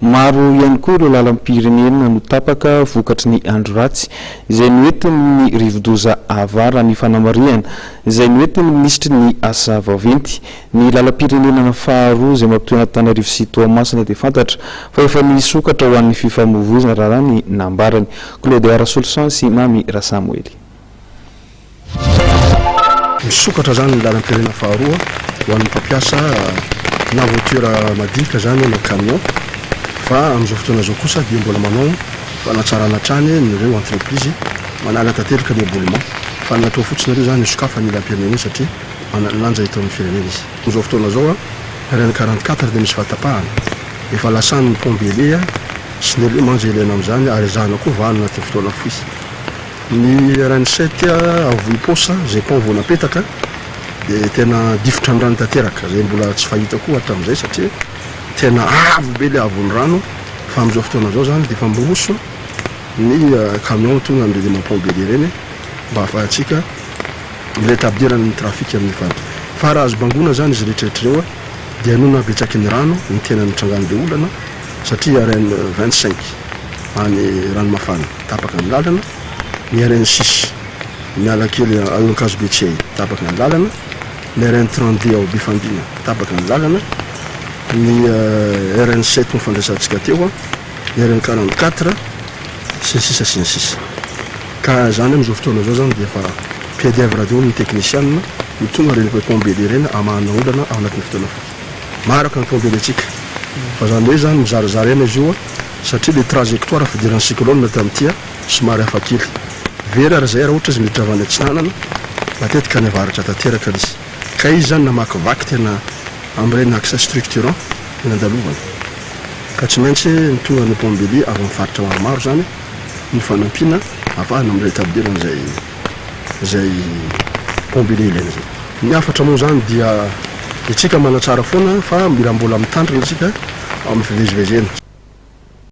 Maro ihany koa ireo lalam-pirenena no tapaka vokatry ny andro ratsy izay noentin'ny rivodoza Ava, raha ny fanamarihana izay noentin'ny minisitry ny Asa vaventy. Ny lalam-pirenenana faharoa izay mampitohy an'Antananarivo sy Toamasina dia fantatra fa efa nisokatra ho an'ny fifamoivoizana raha ny nambarany. Claudia Rasoloson sy Mamy Rasamoely. Misokatra izany ny lalam-pirenena faharoa ho an'ny mpampiasa na voiture madinika izany na camion fa amin'izao fotoana izao kosa dia mbola manao fanatsarana hatrany ireo entreprise manala tanteraka ny éboulement fa ny natao fotsiny aloha izany nisokafana iny lalam-pirenena iny satria manan-danja eto amin'ny firenena izy. Amin'izao fotoana izao RN 44 dia misy fahatapahana efa lasan'ny pont Bailey sy ny éléments izay ilaina amin'izany ary ezahana koa vahana anatin'ny fotoana fohy. Ny RN sept ao Vohiposa izay pont vao napetaka dia tena difotra ny rano tanteraka izay mbola tsy fahita koa hatramin'izay satria tena avo be ilay haavon'ny rano fa amin'izao fotoana izao izany dia efa miroso ny camion tonga amin'ireny élément pont Bailey ireny mba hahafahantsika mi-rétablir ny trafic amin'ny faritra. Fa raha azo bangoina izany izy rehetra rehetra ireo dia noho ny habetsaky ny rano no tena nitrangan'ilay olana satria RN 25 any Ranomafana tapaka ny lalana, ny RN 6 miala kely ao Ankazobe Tsiahy tapaka ny lalana, ny RN 32 ao Befandriana tapaka ny lalana, ny RN 7 nifandraisantsika teo, ny RN 44 sy ny sisa sy ny sisa. Ka izany amin'izao fotoana izao izany dia efa pied d'oeuvre daholo ny teknisianina no tonga ireny pont Bailey ireny hamahana olana ao anatin'ny fotoana fohy. Maro ka ny pont Bailey antsika. Fa izany hoe izany mizarazara ihany izy io satria ilay trajectoire fidiran'ny cyclone tamin'ity somary hafa kely. Very ary izay raha ohatra izy miditra avy any atsinanana, matetika any avaratra tanteraka ilay izy. Ka izy izany namakivaky tena amin'ireny axe structurant no nandalovany. Ka tsy maintsy ny tonga any Pont Bailey avy amin'ny faritra maromaro izany ny fanampiana ahafahana mi-retablir an'izay izay Pont Bailey ilaina izay. Ny hafatra moa izany dia itsika manatsara foana fa mila mbola mitandrina isika amin'ny fivezivezena.